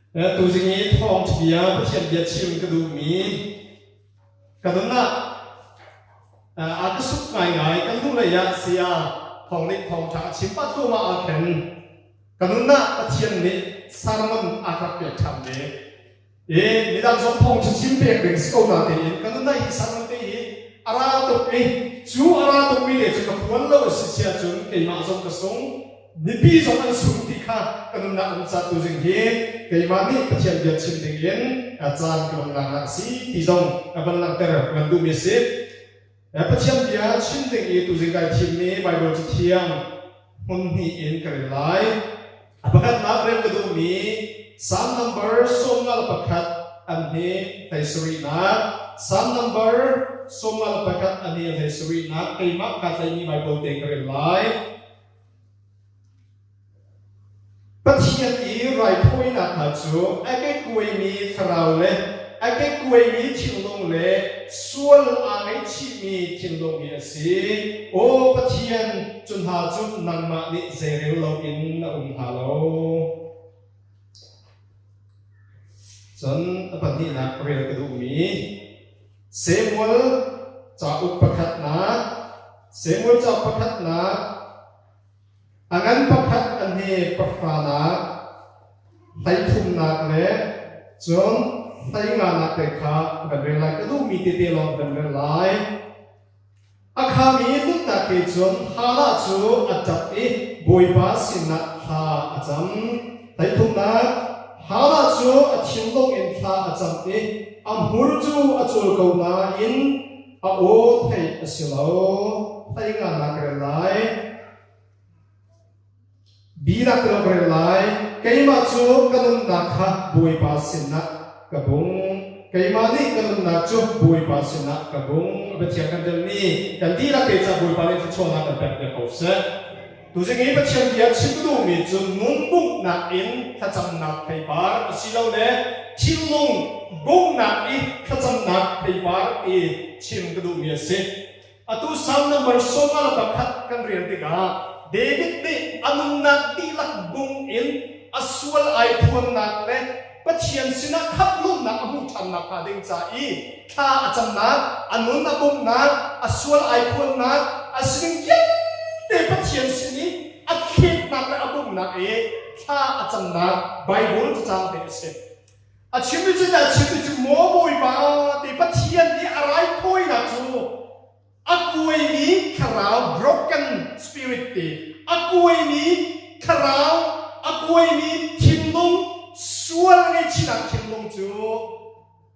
Tuzing i thawngṭha Pathian bia chim ka duhmi ka nun ah a ka suk ngaingai. Kan hnulei ah saya thawng nih thawngṭha a chim pah thluahmah ah khin ka nun ah Pathian nih sermon a ka pek ṭhan ve. I midang zong thawngṭha chim pek ding si ko na tein ka nun ah hi sermon te hi a ra tuk i cu a ra tukmi te cu ka phuan lo a si sia cun keimah zong ka sung. Mipi zong an sung ti kha ka nunnak um ca tuzing hi keimah nih Pathian bia chim ding in caan ka van lak a si ti zong a van langhter van duhmi a si. Pathian bia chim ding i tuzing kai thimmi Baibal Cathiang hmun hnih in ka rel lai. A pakhatnak rel ka duhmi Psalm number 51 an hi 17nak Psalm number 51 an hi 17nak keimah kaa tlaihmi Baibal te ka rel lai. Pathian i raithawinak hna cu a kekkuaimi thlarau le a kekkuaimi thinlung le sual aa ngaihchihmi thinlung hi a si. Aw Pathian, cu hna cu nangmah nih zeirel loin na um hna lo. Cun a pahnihnak rel ka duhmi Samuel cauk pakhatnak Samuel cauk pakhatnak a ngan pakhat an hi pahranak 13nak le cun 15nak te kha kan rel lai. Ka duhmi tete lawng kan rel lai. A khami nunnak he cun Hannah cu a ṭap i Bawipa sinah thla a cam. 13nak Hannah cu a thinlung in thla a cam i a hmur cu a cawl ko nain a aw theih a si lo. 15nak ka rel lai. Binak ka rel lai. Keimah cu ka nunnak kha Bawipa sinah ka bung. Keimah nih ka nunnak cu Bawipa sinah ka bung. Pathian kan relmi kan dihlak te ca Bawipa nih thluachuahnak kan pek piak ko seh. Tuzing i Pathian bia chim duhmi cu nun bunghnak in thlacamnak theipar asilole thinlung bunghnak i thlacamnak theipar i chim ka duhmi a si. Atu Salm number 51 kan rel tikah David nih a nunnak dihlak bung in a sual ai phuannak le Pathian sinah khamhlumnak a hmuh ṭhannak hnga ding ca i thla a camnak, a nun a bungnak, a sual ai phuannak, a sining vialte Pathian sin i a thletnak le a bungnak i thla a camnak Bible cacang te a si. A chimmi cu a chimmi cu maw Bawipa ti Pathian nih a raithawinak cu a kuaimi thlarau broken spirit ti a kuaimi thlarau a kuaimi thinlung sual ngaihchihnak thinlung cu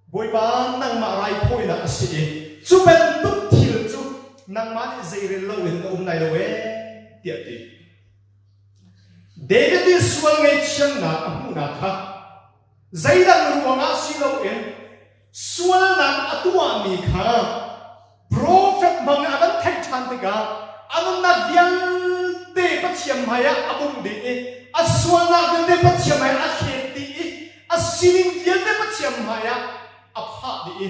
Bawipa nangmah raithawinak a si i cu bantuk thil cu nangmah nih zeirel loin na um lai lo ee tiah ti. David nih sual ngaihthiamnak a hmuhnak kha zeidang ruangah si loin sualnak a tuahmi kha profet hmang a van theih ṭhan tikah a nunnak vialte Pathian hmaiah a bungh dih i a sualnak vialte Pathian hmaiah a thlet dih i a sining vialte Pathian hmaiah a phah dih i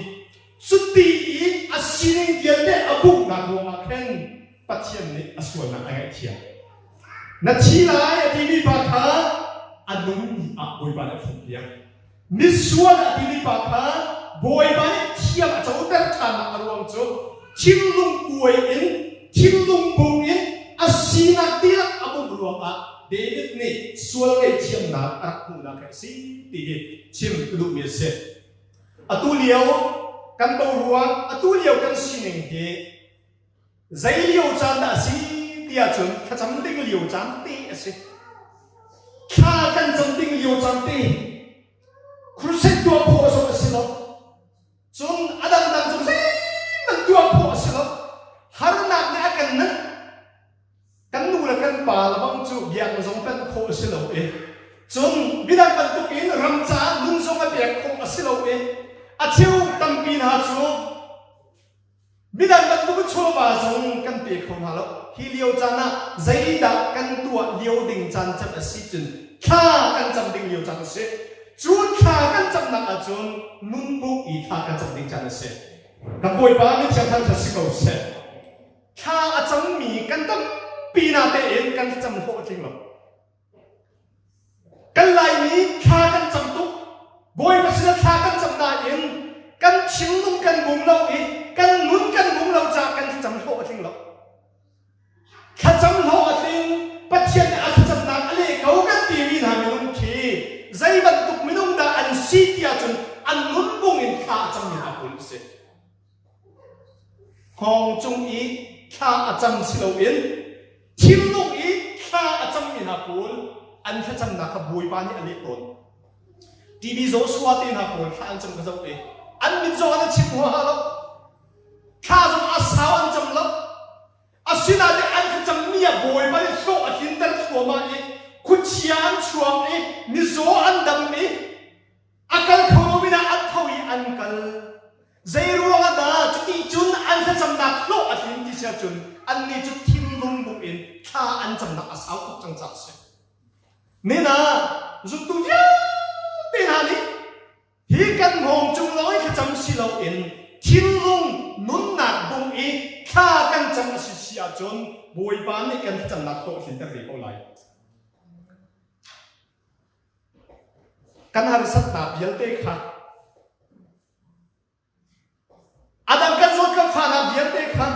cuti i a sining vialte a bunghnak ruangah khan Pathian nih a sualnak a ngaihthiam. Na thi lai a timi pa kha a nungmi ah Bawipa nih a thlumpiak. Misual a timi pa kha Bawipa nih thiam a coter ṭhannak a ruang cu thinlung kuai in thinlung bung in a sinak dihlak a bungh ruangah David nih sual ngaihthiamnak a rak hmuhnak hi a si ti hi chim ka duhmi a si. Atu lio kan boruak, atu lio kan sining hi Zei lio caan dah a si ti ahcun thlacam ding lio caan te a si. Thla kan cam ding lio caan te. Crusade tuah khawh zong a si lo. Cun a dangdang zong zeihmanh tuah khawh a si lo. Harnak nih a kan nanh. Kan nu le kan pa le bang cu biakinn zong panh khawh a si lo i cun midang bantuk in ram caah nun zong a pek khawh a si lo i a cheu tampi hna cu Midang bantuk chawva zong kan pe kho hna lo. Hi lio caan ah zeidah kan tuah lio ding caan cem a si cun thla kan cam ding lio caan a si. Cu thla kan camnak ahcun nunbuk i thla kan cam ding caan a si. Kan Bawipa mithiang thangṭhat si ko seh. Thla a cammi kan tampi na tein kan cam hlawh tling lo. Kan Laimi thla kan cam tuk. Bawipa sinah thla kan cam nain kan thinlung kan bung lo i kan nun kan bung lo caah kan thlacam hlawh a tling lo. Thlacam hlawh a tling, Pathian nih a thlacamnak a leh ko kan timi hna minung khi zei bantuk minung dah an si ti ahcun an nun bung in thla a cammi hna pawl an si. Hngawng cung i thla a cam si loin thinlung i thla a cammi hna pawl an thlacamnak kha Bawipa nih a leh tawn. TV Joshua te hna pawl thla an cam ka zoh i an mit zong an i chim huaha lo. Thla zong a sau an cam lo. Asinain an thlacammi ah Bawipa nih hlawh a tlinter thluahmah i khuachia an chuak i mizaw an dam i A kal kho lomi hna an tho i an kal. Zei ruangah dah cuti cun an thlacamnak hlawh a tlin ti si ahcun annih cu thinlung buk in thla an camnak a sau tuk cang caah a si. Nin ah zumtu vialte hna nih hi kan hngawng cung lawng i thlacam si loin thinlung nunnak bung i thla kan cam a si si ahcun Bawipa nih kan thlacamnak hlawh a tlinter ve ko lai. Kan harsatnak vialte kha a dang kan zawt kan fahnak vialte kha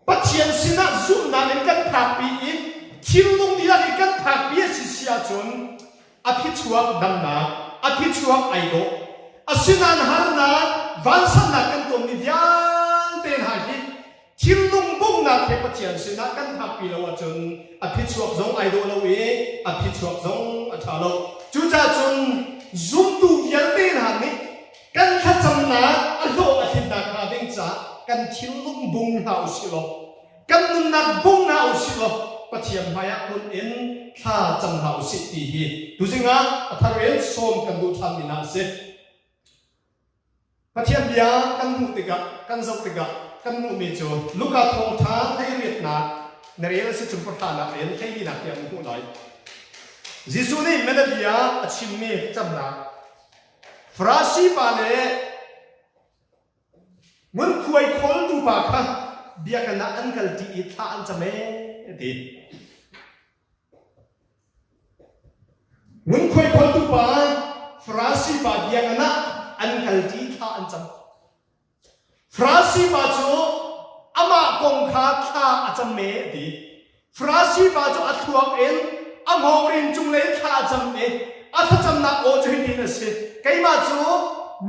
Pathian sinah zumhnak in kan phakpi i thinlung dihlak in kan phakpi a si si ahcun a phichuak damnak, a phichuak ai dawh. Asinain harnak, vansannak kan tonmi vialte hna hi Thinlung bawmhnak he Pathian sinah kan phakpi lo ahcun a phichuak zong ai dawh lo i a phichuak zong a ṭha lo. Cucaah cun zumtu vialte hna nih kan thlacamnak a hlawh a tlinnak hnga ding caah kan thinlung bung hna u sih law kan nunnak bung hna u sih law Pathian hmaiah kun in thla cam hna u sih ti hi tuzing ah a thar in sawm kan duh ṭhanmi hna a si. Pathian bia kan hmuh tikah, kan zoh tikah kan hmuhmi cu Luka thawngṭha hleiriatnak na rel a si cun pahranak in hleilinak tiang na hmuh lai. Jesuh nih bianabia a chimmi camnak Farasi pa le ngunkhuai khawltu pa kha biakinn ah an kalṭi i thla an cam ee a ti. Ngunkhuai kholtu pa Farasi pa biakinn ah an kalṭi thla an cam. Farasi pa cu amah kong kha thla a cam me a ti. Farasi pa cu a thluak in a hngawngrin cunglei in thla a cam i a thlacamnak aw cu hitin a si. Keimah cu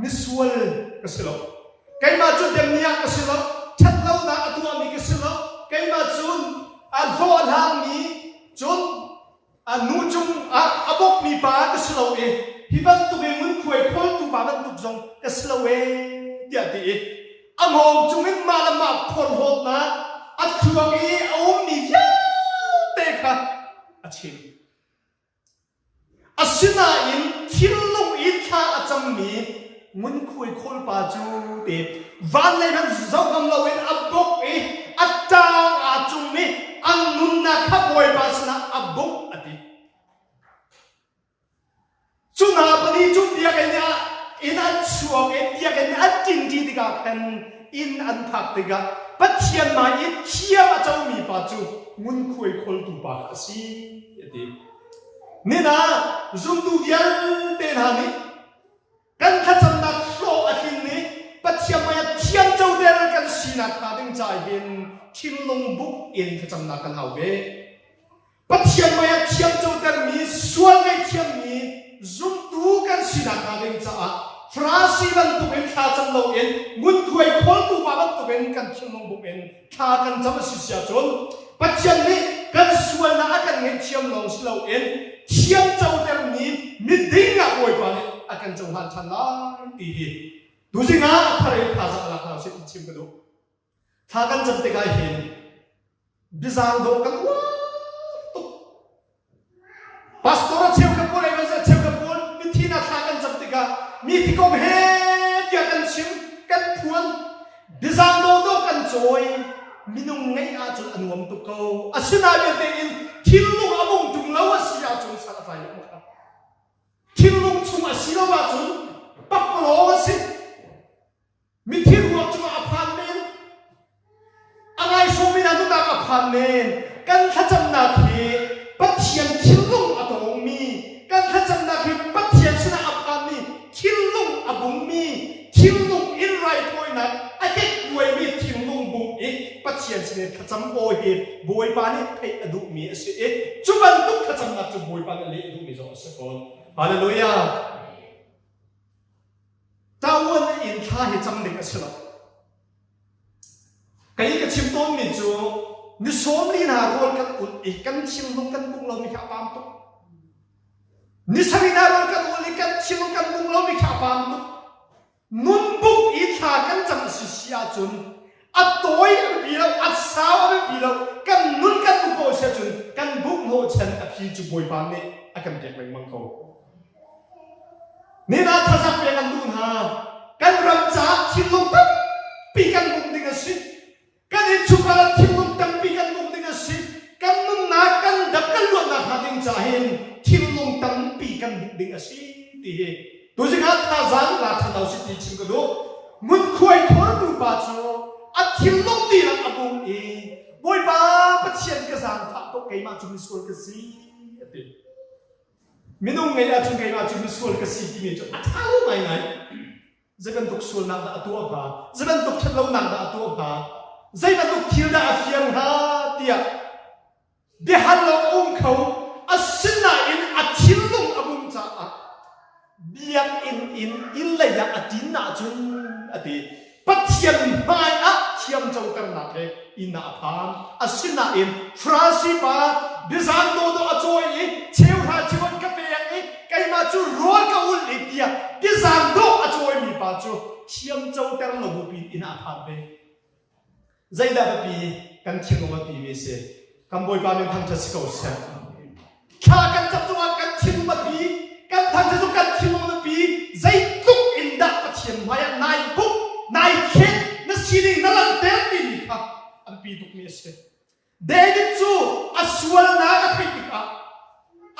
misual ka si lo. Keimah cu demniah ka si lo. Ṭhatlonak a tuahmi ka si lo. Keimah cu a hlawhhlangmi Cun a nu cung ah a bawkmi pa ka si lo i hi bantuk in ngunkhuai khawltu pa bantuk zong ka si lo ee tiah ti i a hngawng cungin mah le mah phorhlawtnak a thluak i a ummi vialte kha a chim. Asinain thinlung i thla a cammi ngunkhuai khawlpa cu te van lei hmanh zoh ngam loin a bawk i a ṭang aa cung i a nunnak kha Bawipa sinah a buk a ti. Cu hna pali cu biakinn ah inn an chuak i biakinn an ṭinṭi tikah khan inn an phak tikah Pathian hmai i thiam a comi pa cu ngunkhuai khawltu pa kha a si a ti. Nin ah zumtu vialte hna nih kan thlacamnak hlawh a tlin i Pathian hmai ah thiamcoter kan sinak hnga ding ca hin thinlung buk in thlacamnak kan hau ve. Pathian mei ah thiamcotermi, sual ngaihthiammi zumtu kan sinak hnga ding caah Farasi bantukin thla cam loin ngunkhuai khawltu pa bantukin kan thinlung buk in thla kan cam a si si ahcun Pathian nih kan sualnak a kan ngaihthiam lawng si loin thiamcotermi miding ah Bawipa nih a kan cohlan ṭhan lai ti hi tuzing ah a thar in thazaang lak hna usih ti chim ka duh. Thla kan cam tikah hin biazang dawh kan uar tuk. Pastor a cheukhat pawl, evangelist a cheukhat pawl mithi hna thla kan cam tikah mi thi kong he tiah kan chim, kan phuan. Biazang dawh dawh kan cawi. Minung ngeih ahcun a nuam tuk ko. Asinain vialte in thinlung a bung ṭung lo a si ahcun san a tlai lo maw kha? Thinlung chung a si lo ahcun pakpalawng a si. Mithi ruak cungah a phan men. A ngaisawmi hna nunnak a phan men. Kan thlacamnak hi Pathian thinlung a tawngmi, kan thlacamnak hi Pathian sinah a phan. si thlacam aw hi Bawipa nih theih a duhmi a si i cu bantuk thlacamnak cu Bawipa nih leh duhmi zong a si fawn. Hallelujah! Taiwan in thla hi cam ding a si lo. Kei ka chim tawnmi cu ni 40 hna rawl kan ulh i kan thinlung kan bung lomi kha a pam tuk. Ni sarih hna rawl kan ulh i kan thinlung kan bung lomi kha a pam tuk. Nunbuk i thla kan cam a si si ahcun a tawi a biapi lo, a sau a biapi lo, kan nun kan buk ko a si ahcun kan buk hnawhchan a phi cu Bawipa nih a kan pek lengmang ko. Nina thazaang pek an duh hna. Kan ram caah thinlung tampi kan buk ding a si. Kan innchungkhar ah thinlung tampi kan buk ding a si. Kan nunnak, kan dam, kan luatnak hnga ding caah hin thinlung tampi kan buk ding a si ti hi tuzing ah thazaang la ṭhan lo si ti chim ka duh. Ngunkhuai khawltu pa cu a thinlung dihlak a bung i Bawipa Pathian ka zaangfah tuk keimah cu misual ka si a ti. Minung ngei ahcun keimah cu misual ka si timi cu a ṭha lo ngaingai. Zei bantuk sualnak dah a tuah hnga? Zei bantuk ṭhatlonak dah a tuah hnga? Zei bantuk thil dah a fiang hnga? tiah biahal lo a um kho. Asinain a thinlung a bum caah biakinn in inn lei ah a ṭin ahcun a ti. Pathian hmai ah thiamcoternak he inn ah a phan. Asinain Farasi pa biazang dawdawh a cawi i cheuhra cheuan ka pek i keimah cu rawl ka ulh i tiah biazang dawh a cawimi pa cu thiamcoter lo bupi inn ah a phan ve. Zeidah biapi kan thinlung a pimi si? Kan Bawipa min thangṭhat si ko seh. Thla kan cam zongah kan thinlung a pi, kan thangṭhat zong kan thinlung a pi. Zeitluk in dah Pathian hmaiah nai buk, nai khen, na sining na langhter timi kha a biapi tukmi a si. David cu a sualnak a theih tikah,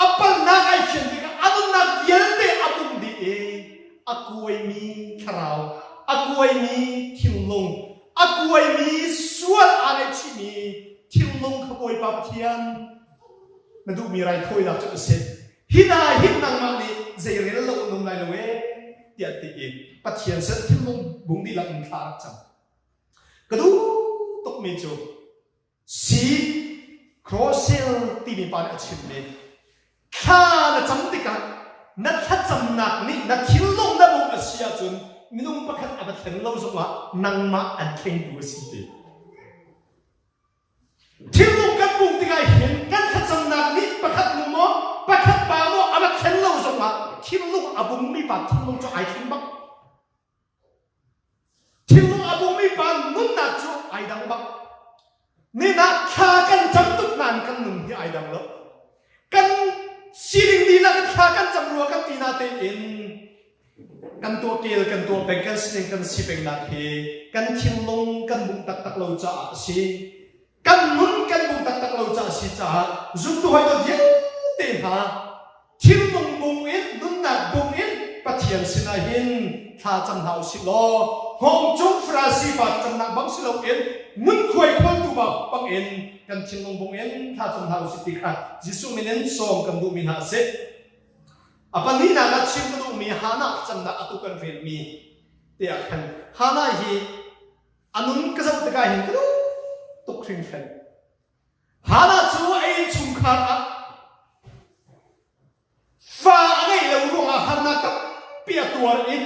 a palhnak ai fian tikah a nunnak vialte a pum dih i a kuaimi thlarau, a kuaimi thinlung, a kuaimi sual aa ngaihchihmi thinlung kha Bawipa Pathian na duhmi raithawinak cu a si. Hi hna hin nangmah nih zeirel lo an um lai lo ee tiah ti i Pathian sin thinlung bung dihlak in thla rak cam. Ka duh tukmi cu Si Crosil timi pa nih a chimmi thla na cam tikah na thlacamnak nih na thinlung na bungh a si ahcun minung pakhat a va thleng lo zongah nangmah an thlengtu a si ti. Thinlung kan bungh tikah hin kan thlacamnak nih pakhat nu maw pakhat pa maw a va thlen lo zongah thinlung a bungmi pa thinlung cu ai thleng bak. Thinlung a bungmi pa nunnak cu ai dang bak. Ninah thla kan cam tuk nain kan nun hi ai dang lo. Kan sining dihlak in thla kan cam rua kan ti na tein kan tuah kel kan tuah peng kan sining kan si pengnak hi kan thinlung kan bung taktak lo caah a si. Kan nun kan bung taktak lo caah a si caah zumtu hawi vialte hna thinlung bung in nunnak bung in Pathian sinah hin thla cam hna usih law hngawng cung Farasi pa camnak bang si loin ngunkhuai kholtu bang in kan thinlung bung in thla cam hna usih ti kha Jesuh min in sawm kan duhmi hna a si. A pahnihnak ah chim ka duhmi Hannah camnak atu kan relmi te ah khan Hannah hi a nun ka zoh tikah hin ka duh tuk hringhran. Hannah cu a innchungkhar ah fa a ngeih lo ruangah harnak tampi a tuar i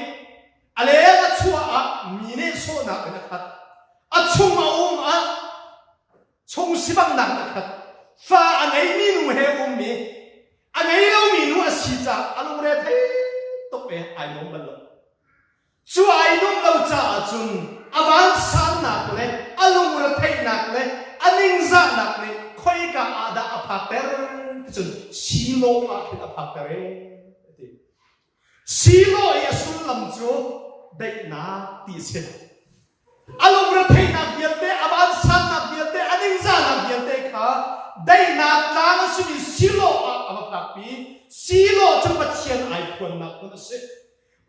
a leng a chuah ah mi nehsawhnak in a khat. A chung a um ah chung sivangnak in a khat. Fa a ngeimi nu he ummi a ngei lomi nu a si caah a lungre thei tuk i ai nuam bal lo. Cu ai nuamh lo caah cun a vansannak le a lungretheihnak le a ningzahnak nih khoika ah dah a phakter ti cun Shiloh ah khin a phakter ee a ti. Shiloh i a sullam cu daihnak ti a si. A lungretheihnak vialte, a vansannak vialte, a ningzahnak vialte kha daihnak tlang a simi Shiloh ah a va phakpi. Shiloh cu Pathian ai phuannak hmun a si.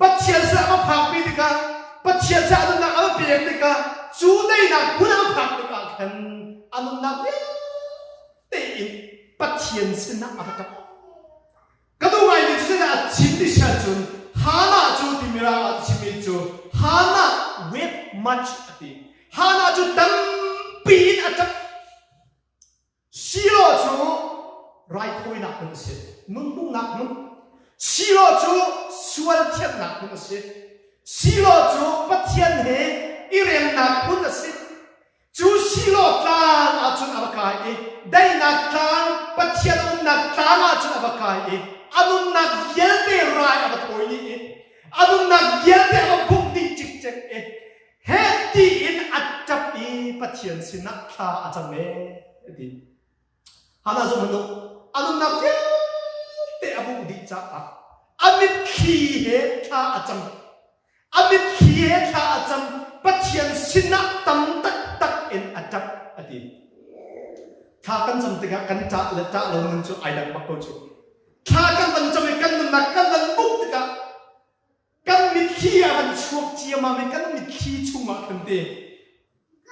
Pathian sin a va phakpi tikah Pathian sin a nunnak a va pek tikah cu daihnak hmun a va phak tikah khan a nunnak vialte in Pathian sinah a va ṭap. Ka duh ngaimi cu zeidah a chim ti si ahcun Hannah cu ti mirang ah chimmi cu Hannah wept much a ti. Hannah cu tampi. piin a ṭap. Shiloh cu raithawinak hmun a si. Nunbungnak hmun. Shiloh cu sual thianhnak hmun a si. Shiloh cu Pathian he i remnak hmun a si. Cu Shiloh tlang ahcun a va kai i daihnak tlang, Pathian umnak tlang ahcun a va kai i a nunnak vialte rai a va thawi dih i a nunnak vialte a va buk dih cikcek i heh tiin a ṭap i Pathian sinah thla a cam ee a ti. Hannah zong hanu a nunnak vialte a buk dih caah a mitthli he thla a cam. A mitthli he thla a cam. Pathian sinah tam taktak in a ṭap a ti. Thla kan cam tikah kan ṭah le ṭah lo nun cu ai dang bak ko cu. Thla kan van cam i kan nunnak kan van buk tikah kan mitthli a van chuak ciammam i kan mitthli chungah khan te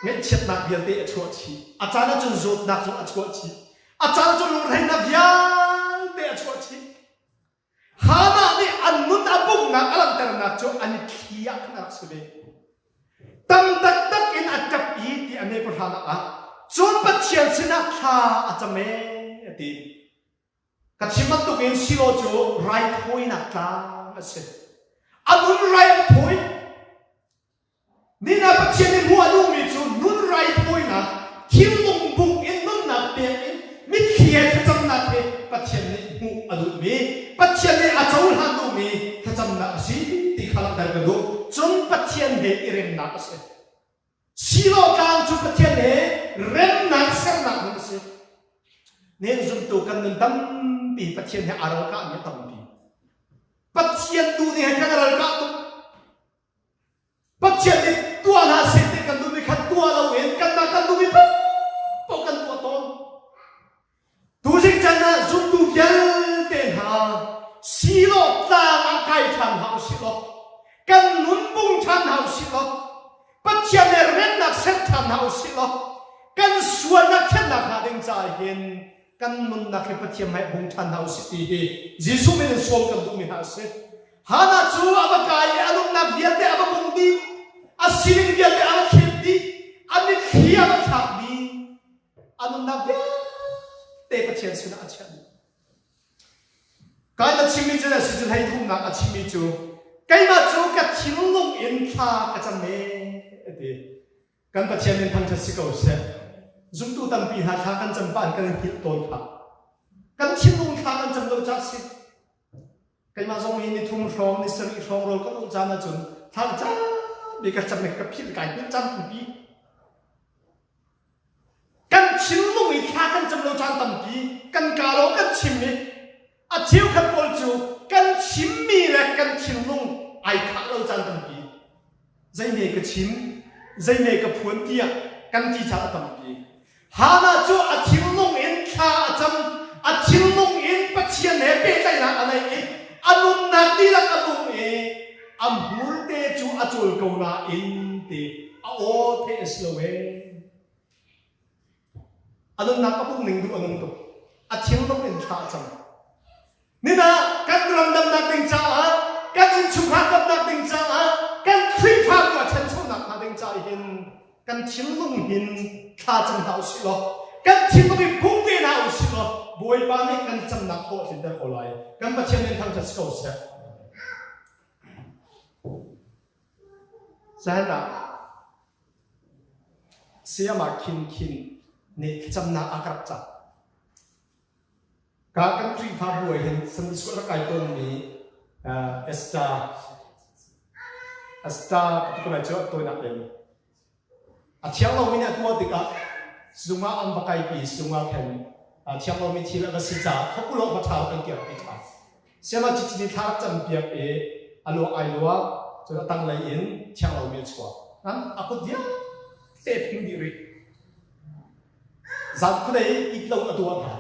ngaihchiatnak vialte a chuah chih. A caan ahcun zawtnak zong a chuah chih. A caan ahcun lungretheihnak vialte a chuah chih. Hannah nih an nun a pumnak a langhternak cu an i thli ah khan a rak si ve. Tam taktak in a ṭap i ti a me pahra ah cun Pathian sinah thla a cam ee a ti. Ka chim bantukin Shiloh cu raithawinak tlang a si. A nun rai a thawi. Nina Pathian nih hmuh a duhmi cu nun raithawinak, thinlung bung in nunnak pek in mitthli he thlacamnak he Pathian nih hmuh a duhmi, Pathian nih a cohlan duhmi thlacamnak a si ti kha langhter ka duh. Cun Pathian he i remnak a si. Shiloh tlang cu Pathian he remnak sernak hmun a si. Nihin zumtu kan nun tampi Pathian he aa ralkahmi a tampi. Pathian duhning he kan i ralkah tuk. Pathian nih tuah hna seh ti kan duhmi kha tuah loin kanmah kan duhmi paohpaoh kan tuah tawn. Tuzing chan ah zumtu vialte hna Shiloh tlang ah kai ṭhan hna usih law kan nun bung ṭhan hna usih law Pathian he remnak ser ṭhan hna usih law kan sualnak thiannak hnga ding caah hin kan nunnak hi Pathian hmai bung ṭhan hna usih ti hi Jesuh min in sawm kan duhmi hna a si. Hannah cu a va kai i a nunnak vialte a va bung dih, a sining vialte a va thlet dih, a mitthli a va thlak dih, a nunnak vialte Pathian sinah a chiah dih. Kai na chimmi cu na si cu hlei thumnak a chimmi cu keimah cu ka thinlung in thla ka cam ee a ti. Kan Pathian min thangṭhat si ko seh. Zumtu tampi hna thla kan cam pah in kan i hngilh tawn phah. Kan thinlung thla kan cam lo caah si. Keimah zong hi nithum hrawng, ni sarih hrawng rawl kan ulh caan ahcun thla ka cam i ka cam i ka philh kai hngilh caan tampi. Kan thinlung i thla kan cam lo caan tampi, kan kaa lawng kan chim i a cheukhat pawl cu kan chimmi le kan thinlung ai khah lo caan tampi. Zeihme ka chim, zeihme ka phuan tiah kan ti caan a tampi. Hannah cu a thinlung in thla a cam, a thinlung in Pathian he pehtlaihnak a nei i a nunnak dihlak a nung i a hmurte cu a cawl ko nain ti a aw theih a si lo ee. A nunnak a pum ning duh a nung tuk. A thinlung in thla a cam. Nina kan ram damnak ding caah, kan innchungkhar damnak ding caah, kan Khrihfabu a ṭhanchonak hnga ding caah hin kan thinlung hin thla cam hna usih law, kan thinlung in phung ve hna usih law, Bawipa nih kan camnak hlawh a tlinter ko lai. Kan Pathian min thangṭhat si ko seh. Zahan ah Sayama Khin Khin nih thlacamnak a ka rak cah. Ka kan Khrihfabu ah hin Sunday school a rak kai tawnmi Esther Esther ka ti ko lai cu tawinak in a thiang lomi nih a tuah tikah zung ah an va kaipi zung ah khan a thiang lomi thil a va si caah khuakulawh va ṭha kan kirpi ṭhan. Siama cici nih thla rak campiak i a luak ai luak cun a tanglei in thiang lomi a chuak. A kut vialte phing dih rih. Zan khuadei it lo a tuah hna.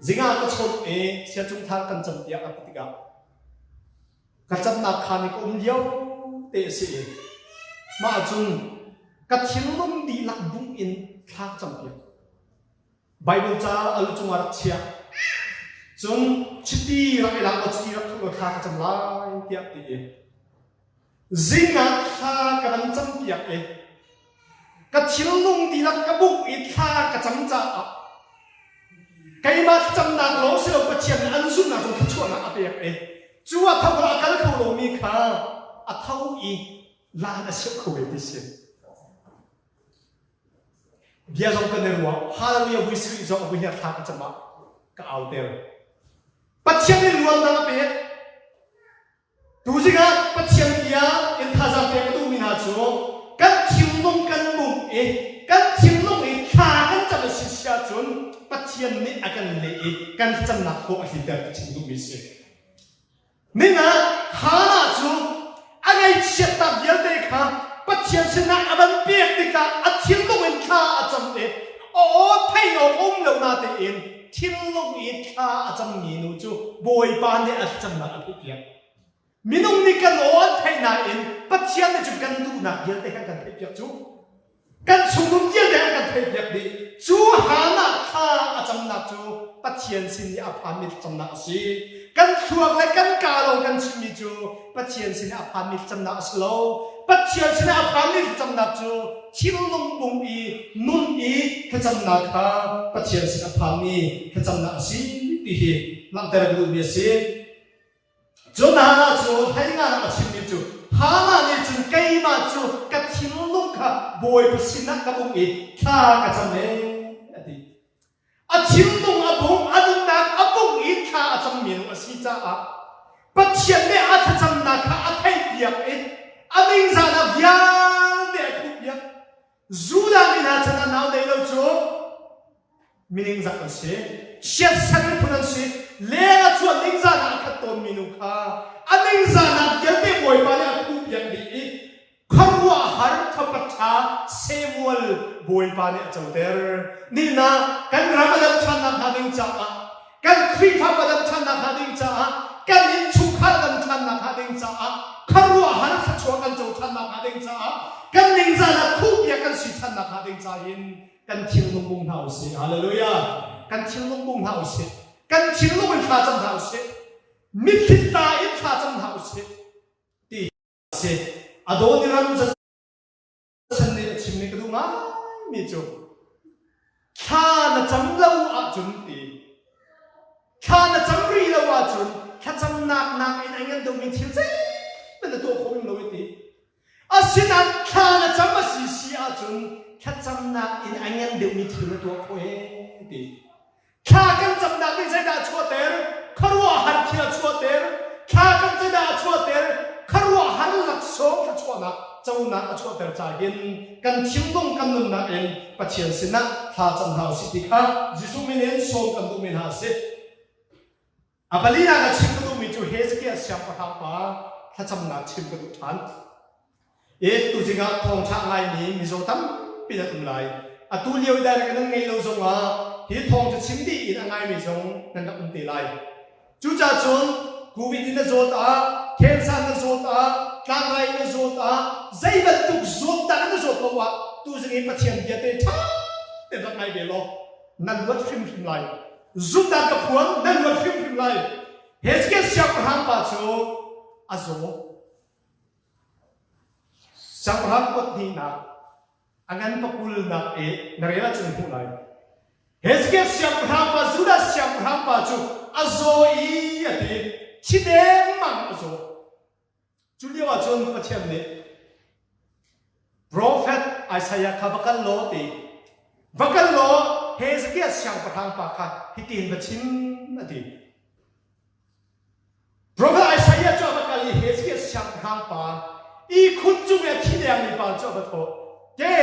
Zingah ka chawnh i siacung thar kan cam tiah a ti tikah ka camnak khaan i ka um lio te a si i mah cun ka thinlung dihlak bungh in thla ka campiak. Bible ca a lu cungah rak chiah. Cun chiti rak i lak law chiti rak thuh law thla ka cam lai tiah ti i zingah thla ka van campiak i. Ka thinlung dihlak ka bungh i thla ka cam caah keimah thlacamnak lawng si lo Pathian nih an zumhnak zong thluachuahnak a pek i cu a tho a kal kho lomi kha a tho i laan a siauh kho ve ti si. Bia zong kan i ruah. Hallelujah vui sui zong a vui thla ka cam ah ka auter. Pathian nih luannak a pek. Tuzing ah Pathian bia in thazaang pek a duhmi hna cu kan thinlung kan mum i kan thinlung i thla kan cam a si si ahcun Pathian nih a kan leh i kan thlacamnak hlawh a tlinter ti chim duhmi a si. Ning ah Hannah cu a ngaihchiatnak vialte kha Pathian sinah a van pek tikah a thinlung in thla a cam i a aw theih awk um lo na tein thinlung i thla a cammi nu cu Bawipa nih a thlacamnak a theihpiak. Minung nih kan aw an theih nain Pathian nih cun kan duhnak vialte kha kan theihpiak cu. Kan chungum vialte an kan theihpiak dih. Cu Hannah thla a camnak cu Pathian sin i a phanmi thlacamnak a si. Kan thluak le kan kaa lawng kan chimmi cu Pathian sin i a phanmi thlacamnak a si lo. Pathian sin i a phanmi thlacamnak cu thinlung pum i nun i thlacamnak kha Pathian sin a phanmi thlacamnak a si ti hi langhter ka duhmi a si. Cun Hannah cu hleinganak a chimmi cu Hannah nih cun keimah cu ka thinlung kha Bawipa sinah ka bungh i thla ka cam ee a ti. A thinlung a bungh, a nunnak a bungh i thla a cammi nu a si caah Pathian nih a thlacamnak kha a theihpiak i a ningzahnak vialte a khuhpiak. Judah mi hna chan ah nau nei lo cu miningzak an si, siasal miphun an si, leng a chuah ningzahnak a khat tawnmi nu kha a ningzahnak vialte Bawipa nih a khuhpiak dih i khuaruahhar fapa ṭha Samuel Bawipa nih a coter. Nihin ah kan ram a dam ṭhannak hnga ding caah, kan Khrihfabu a dam ṭhannak hnga ding caah, kan innchungkhar a dam ṭhannak hnga ding caah, khuaruahhar thluachuah kan co ṭhannak hnga ding caah, kan ningzahnak khuhpiak kan si ṭhannak hnga ding caah hin kan thinlung bung hna usih. Hallelujah! Kan thinlung bung hna usih. Kan thinlung in thla cam hna usih. Mitthli tla in thla cam hna usih. Ti si. Adoniram Judson nih a chimmi ka duh ngaimi cu thla na cam lo ahcun ti thla na cam rih lo ahcun thlacamnak nakin a ngan deuhmi thil zeihmanh na tuah khawh lo i ti. Asinain thla na cam a si si ahcun thlacamnak in a ngan deuhmi thil na tuah khawh ee ti. Thla kan camnak nih zeidah a chuahter? Khuaruahhar thil a chuahter. Thla kan zeidah a chuahter? Khuaruahhar laksawng thluachuahnak conak a chuahter ca hin kan thinlung kan nunnak in Pathian sinah thla cam hna usih ti kha Jesuh min in sawm kan duhmi hna a si. A palinak a chim ka duhmi cu Hezekiah siangpahrang pa thlacamnak chim ka duh ṭhan. I tuzing ah thawngṭha ngaimi mizaw tampi nan um lai. Atu lio i direct nan ngei lo zongah hi thawng cu chim dih in a ngaimi zong nan rak um te lai. Cucaah cun COVID in na zawt ah, cancer na zawt ah, tlangrai na zawt ah, zei bantuk zawtnak in na zawt paoh ah tuzing i Pathian bia te ṭha tein rak ngai ve law nan luat hrimhrim lai. Zumhnak ka phuan, nan luat hrimhrim lai. Hezekiah siangpahrang pa cu a zaw. Siangpahrang kuat hnihnak a ngan pakulnak i na rel ahcun hmuh lai. Hezekiah siangpahrang pa Judah siangpahrang pa cu a zaw i a ti. Thi dengmang a zaw. Cu lio ah cun Pathian nih Profet Isaiah kha va kal law ti va kal law Hezekiah siangpahrang pa kha hitin va chim a ti. Profet Isaiah cu a va kal i Hezekiah siangpahrang pa ihkhun cung i a thi dengmi pa cu a va thawh. Ke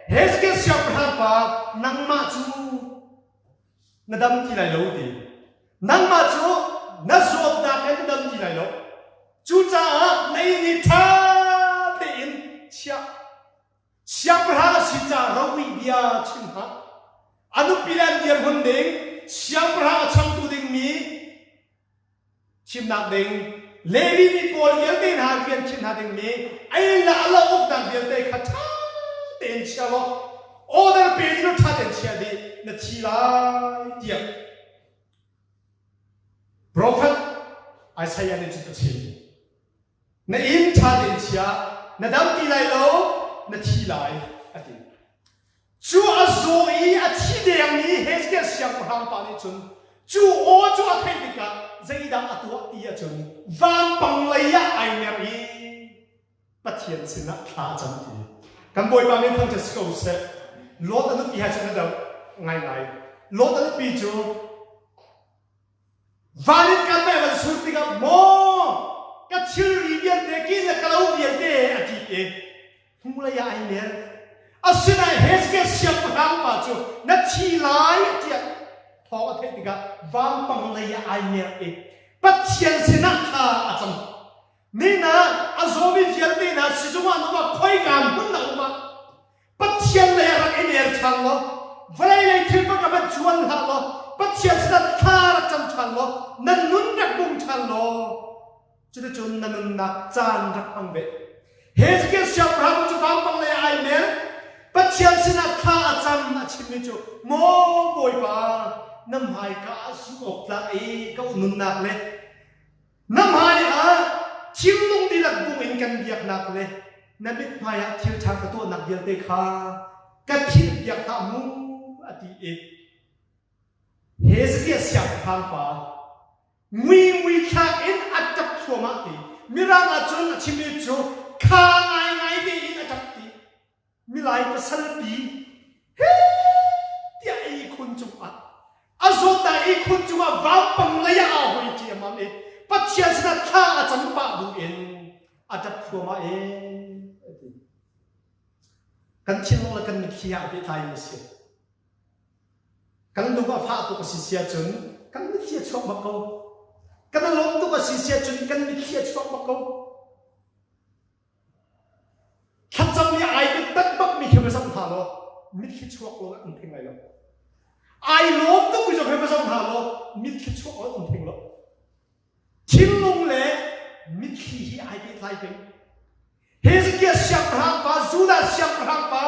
Hezekiah siangpahrang pa nangmah cu na dam ti lai lo ti. Nangmah cu na zawtnak he na dam ti lai lo. Cucaah na inn hi ṭha tein chiah. Siangpahrang a si caah ropui bia chim hlah. A nupi le an dirhmun ding, siangpahrang a changtu dingmi Chimnak ding Levi mi pawl vialte hna rian chim hna dingmi ei le a lo uknak vialte kha ṭha tein chia law order pe ding ṭha tein chia dih na thi lai tiah Prophet Isaiah nih cun a chim. Na inn ṭha tein chia, na dam ti lai lo, na thi lai, a ti. Cu a zaw i a thi dengmi Hezekiah siangpahrang pa nih cun cu aw cu a theih tikah zeidah a tuah ti ahcun vampang lei ah ai mer i Pathian sinah thla a cam ti. Kan Bawipa min thangṭhat si ko seh. Lot a nupi he cun a doh ngaingai. Lot a nupi cu Van in kan meh van sur tikah maw ka thilri vialte kin le ka lo vialte a ti i hnulei ah ai mer. Asinain Hezekiah siangpahrang pa cu na thi lai tiah thawng a theih tikah vampang lei ah ai mer i Pathian sinah thla a cam. Nina a zawmi vialte hna sizung ah na um ah khoika hmun na um ah Pathian lei ah rak i mer ṭhan law vawlei lei thil bak ah van cuan hlah law Pathian sinah thla rak cam ṭhan law na nun rak bung ṭhan law cuticun na nunnak caan rak hmang ve. Hezekiah siangpahrang cu vampang lei ah ai mer Pathian sinah thla a cam a chimmi cu maw Bawipa na hmaika ah zumh awk tlak i ka nunnak le Na hmaiah thinlung dihlak bung in kan biaknak le na mithmai ah thil ṭha ka tuahnak vialte kha ka philhpiak hlah mu a ti i Hezekiah siangpahrang pa nguingui thlak in a ṭap thluahmah ti Mirang ah cun a chimmi cu kha ngaingai tein a ṭap ti milai pasalpi he tiah ihkhun cungah a zawtnak ihkhun cungah vampang lei ah aa hoi ṭiamam i Pathian sinah thla a cam pah bu in a ṭap thluahmah e a ti. Kan thinlung le kan mitthli ah pehtlai mi a si. Kan lung a fah tuk a si si ahcun kan mitthli a chuak bak ko. Kan a lawm tuk a si si ahcun kan mitthli a chuak bak ko. Thlacam i ai biatak bakmi khi va zoh hna law mitthli chuak lo an theng lai lo. Ai lawm tukmi zong hi va zoh hna law mitthli chuak lo an theng lo. Thinlung le mitthli hi ai pehtlai peng. Hezekiah siangpahrang pa, Judah siangpahrang pa,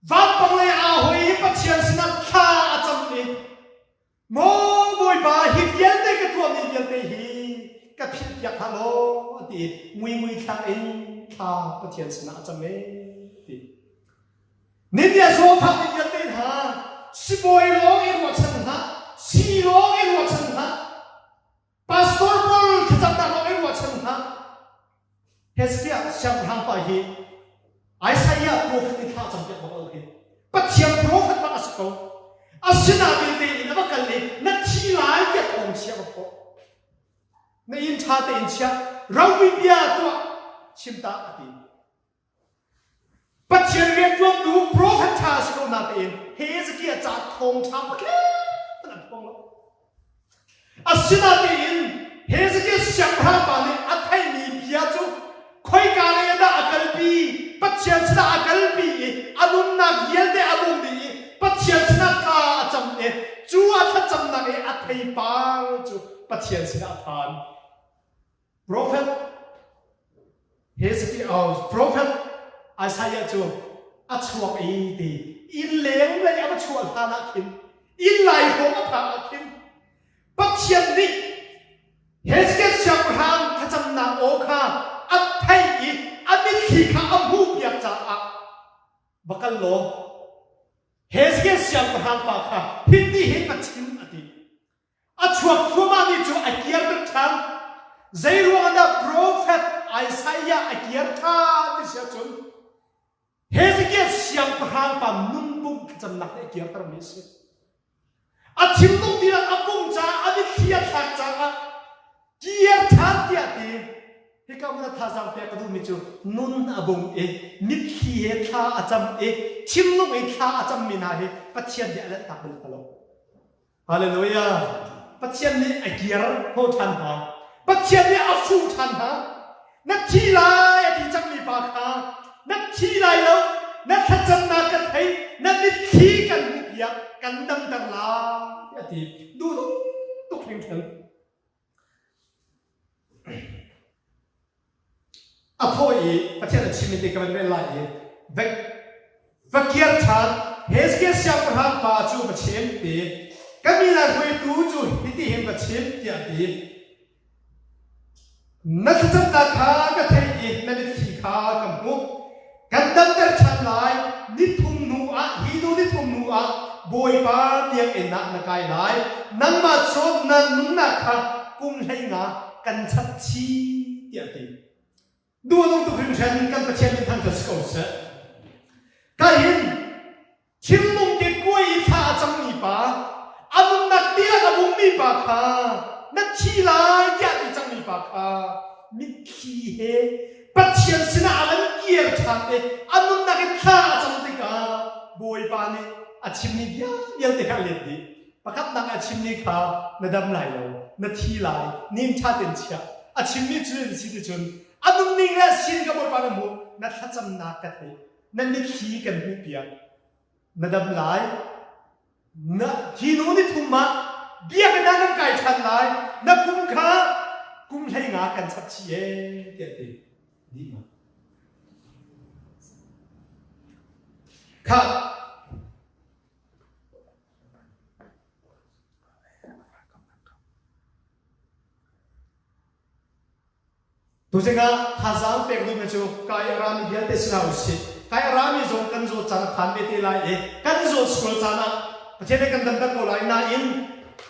vampang lei aa hoi i Pathian sinah thla a cam i Maw Bawipa, hi vialte ka tuahmi vialte hi ka philhpiak hlah law a ti i nguingui thlak in thla Pathian sinah a cam e ti. Nibia zawfakmi vialte hna, sibawi lawng i ruahchan hlah, sii lawng i ruahchan hlah, Pastor pawl thlacamnak lawng i ruahchan hlah. Hezekiah siangpahrang pa hi Isaiah prophet nih thla a campiak bak lo hi. Pathian prophet bak a si ko. Asinain tein a va kal i na thi lai tiah thawng chia va phawh. Na inn ṭha tein chia, ropui bia tuah chim ta a ti. Pathian rianṭuantu profet ṭha a si ko natein Hezekiah ca thawngṭha pakhat an phuang lo. Asinatein Hezekiah siangpahrang pa nih a theihmi bia cu khoika lei ah dah a kalpi? Pathian sinah a kalpi i a nunnak vialte a bawm dih i Pathian sinah thla a cam i cu a thlacamnak i a theipar cu Pathian sinah a phan. Prophet Hezekiah prophet Isaiah cu a chuak i ti inn leng lei a va chuah hlan ah khin inn lai hrawng a phak ah khin Pathian nih Hezekiah siangpahrang thlacamnak aw kha a theih i a mitthli kha a hmuhpiak caah va kal law Hezekiah siangpahrang pa kha hiti hin va chim a ti. A chuak thluahmahmi cu a kirter ṭhan. Zeiruang dah profet Isaiah a kir ṭhan ti si ahcun Hezekiah siangpahrang pa nunbung thlacamnak nih a kirtermi a si. A thinlung tiang a bung caah a mitthli a thlak caah kir ṭhan tiah ti. Hika hmun a thazaang pek ka duhmi cu nun a bung i mitthli he thla a cam i thinlung i thla a cammi hna hi Pathian nih a lanhtak bal hna lo. Hallelujah! Pathian nih a kir hnawh ṭhan hna. Pathian nih a fuh ṭhan hna. Na thi lai a ti cangmi pa kha na thi lai lo, na thlacamnak ka thei, na mitthli kan hmuhpiak, kan damter lai a ti. Duhnung tuk hringhran. A thawh i Pathian a chimmi te ka van rel lai i va kir ṭhan Hezekiah siangpahrang pa cu va chim ti ka mi le hruaitu cu hitihin va chim tiah a ti. Na thlacamnak kha ka theih i na mitthli kha ka hmuh. Kan damter ṭhan lai ni thum hnu ah. Bawipa biakinn ah na kai lai. Nangmah cu na nunnak kha kum 15 kan chap chih tiah a ti. Duh a nung tuk hringhran kan Pathian min thangṭhat si ko seh. Kahin thinlung kekkuai i thla a cangmi pa, a nunnak tiang a bungmi pa kha na thi lai tiah ti cangmi pa kha mitthli he Pathian sinah a van kir ṭhan i a nunnak in thla a cam tikah Bawipa nih a chimmi bia vialte kha a let dih. Pakhatnak a chimmi kha na dam lai lo, na thi lai, nim ṭha tein chiah. A chimmi cu in si ti cun a nunning le a sin ka Bawipa na hmuh, na thlacamnak ka theih, na mitthli kan hmuhpiak, na dam lai. Na hi nu ni thum ah biakinn ah nan kai ṭhan lai, na kum kha kum 15 kan chap chih ee tiah ti. Dih ma. Kha Tuzing ah thazaang pek duhmi cu kai a rami vialte si hlah usih. Kai a rami zong kan zawt caan a phan ve te lai i kan zawt sual caan ah Pathian nih kan damter ko lai nain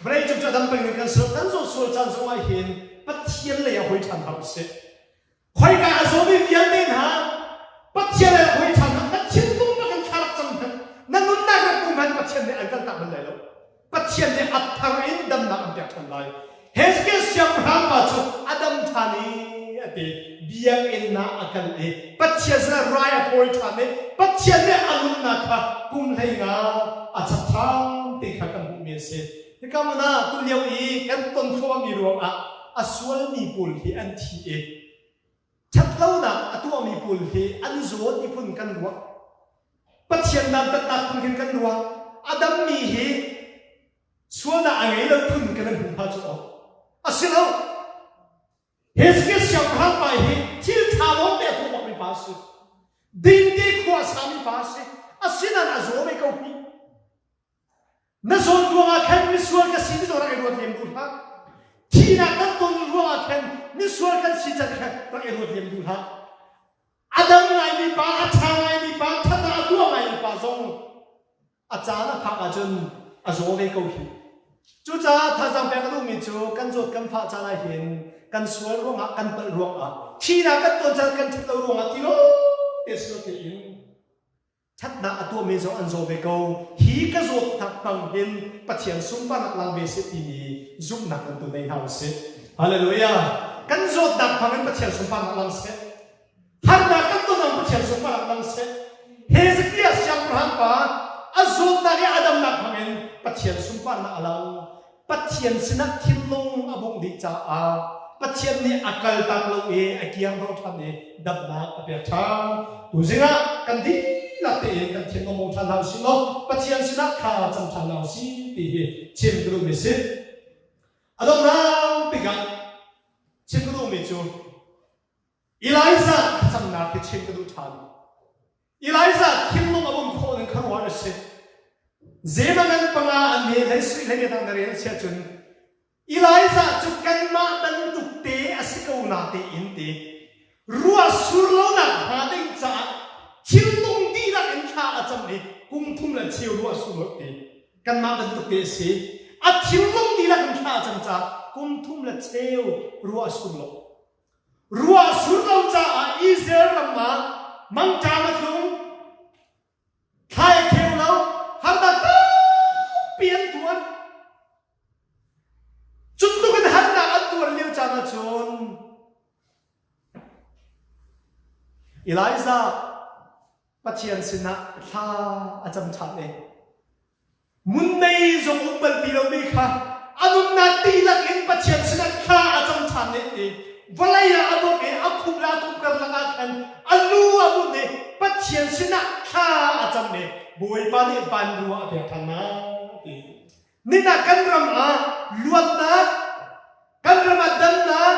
vawlei cung cu a dam peng ding kan si lo. Kan zawt sual caan zong ah hin Pathian lei ah hoi ṭhan hlah usih. Khoika a zawmi vialte hna Pathian le hawi ṭha hna na thinlung bak in thla rak cam hmanh na nunnak rak um hmanh Pathian nih an kaltak bal lai lo. Pathian nih a thar in damnak an pek ṭhan lai. Hezekiah siangpahrang pa cu a dam ṭhan i a ti. Biakinn ah a kal i Pathian sinah rai a thawi ṭhan i Pathian nih a nunnak kha kum 15 a chap ṭhan ti kha kan hmuhmi a si. Hika hmun ah tulio i kan ton thluahmahmi ruangah a sualmi pawl hi an thi i ṭhatlonak a tuahmi pawl hi an zaw ti phun kan ruah. Pathian dantatnak phun khin kan ruah. A dammi hi sualnak a ngei lo phun kan hmu hna cu awk. A si lo. Hezekiah siangpahrang pa hi thil ṭha lawngte a tuah bakmi pa a si. Dingte khua a sami pa a si. Asinain a zaw ve ko hi. Na zawn ruangah khan misual ka si ti zong rak i ruat lem duh hlah. Thihnak kan ton ruangah khan misual kan si can kha rak i ruat lem duh hlah. A dam ngaimi pa, a ṭha ngaimi pa, thatnak a tuah ngaimi pa zong a caan a phak ahcun a zaw ve ko hih. Cucaah thazaang pek a duhmi cu kan zawt kan fah caan ah hin kan sual ruangah, kan palh ruangah, thihnak kan ton caan kan ṭhat lo ruangah ti lo te si lo tein ṭhatnak a tuahmi zong an zaw ve ko. Hi ka zawtnak hmang hin Pathian sunparnak lang ve seh timi zumhnak kan tu nei hna usih. Hallelujah! Kan zawtnak hmang in Pathian sunparnak lang seh. Harnak kan ton ang Pathian sunparnak lang seh. Hezekiah siangpahrang pa a zawtnak i a damnak hmang in Pathian sunparnak a lang. Pathian sinah thinlung a bungh dih caah Pathian nih a kaltak lo i a kiang hnawh ṭhan i damnak a pek ṭhan. Tuzing ah kan dihlak tein kan thinlung bung ṭhan hna usih law Pathian sinah thla cam ṭhan hna usih ti hi chim ka duhmi a si. A donghnak bik ah chim ka duhmi cu Elijah thlacamnak hi chim ka duh ṭhan. Elijah thinlung a bawmh khawh ning kha ruah na si. Zeibangan panga an ne hlei sui hlei dang na rel chia cun Elijah cu kanmah bantuk te a si ko na te in ti ruah sur lonak hnga ding caah thinlung dihlak in thla a cam i kum thum le cheu ruah sur lo ti kanmah bantuk te a si a thinlung dihlak in thla a cam caah kum thum le cheu ruah sur lo Ruah sur lo caah Israel ram ah mangṭam a tlung. Thlai a kheu lo, harnak tampi an tuar. Cu tluk in harnak an tuar lio caan ahcun Elijah Pathian sinah thla a cam ṭhan i Munmei zong um bal ti lomi kha a nunnak dihlak in Pathian sinah thla a cam ṭhan ne ti vawlei ah a bawk i a khup le a khup karlak ah khan a lu a bunh i Pathian sinah thla a cam i Bawipa nih vanrua a pek ṭhan hna ti. Nina kan ram ah luatnak Kan ram ah damnak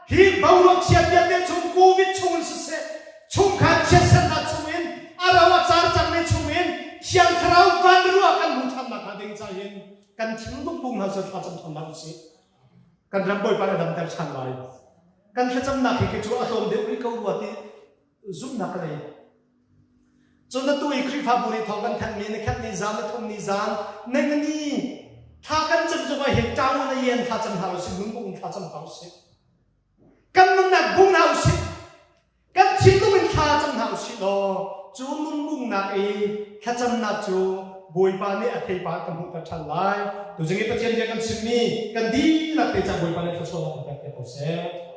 hi boruak chia vialte chung COVID chung in siseh, chungkhar chiatsernak chung in a ro a car cangmi chung in Thiang Thlarau van ruah kan hmu ṭhannak hnga ding ca hin kan thinlung bung hna cu thlacam ṭhan hlah usih. Kan ram Bawipa nih a damter ṭhan lai. Kan thlacamnak hi khi cu a tlawm deuh rih ko rua ti zumhnak ka ngei. Cun atu i Khrihfabu nih thawng kan thanhmi ni khat ni zan ni thum ni zan nengani thla kan cam zongah hin ṭang in a yen thla cam hna usih nunbung in thla cam hna usih. Kan nunnak bung hna usih. Kan thinlung in thla cam hna usih law cu nunbungnak i thlacamnak cu Bawipa nih a theipar kan hmuhter ṭhan lai. Tuzing i Pathian bia kan chimmi kan dihlak te cang Bawipa nih thluachuahnak kan pek piak ko seh.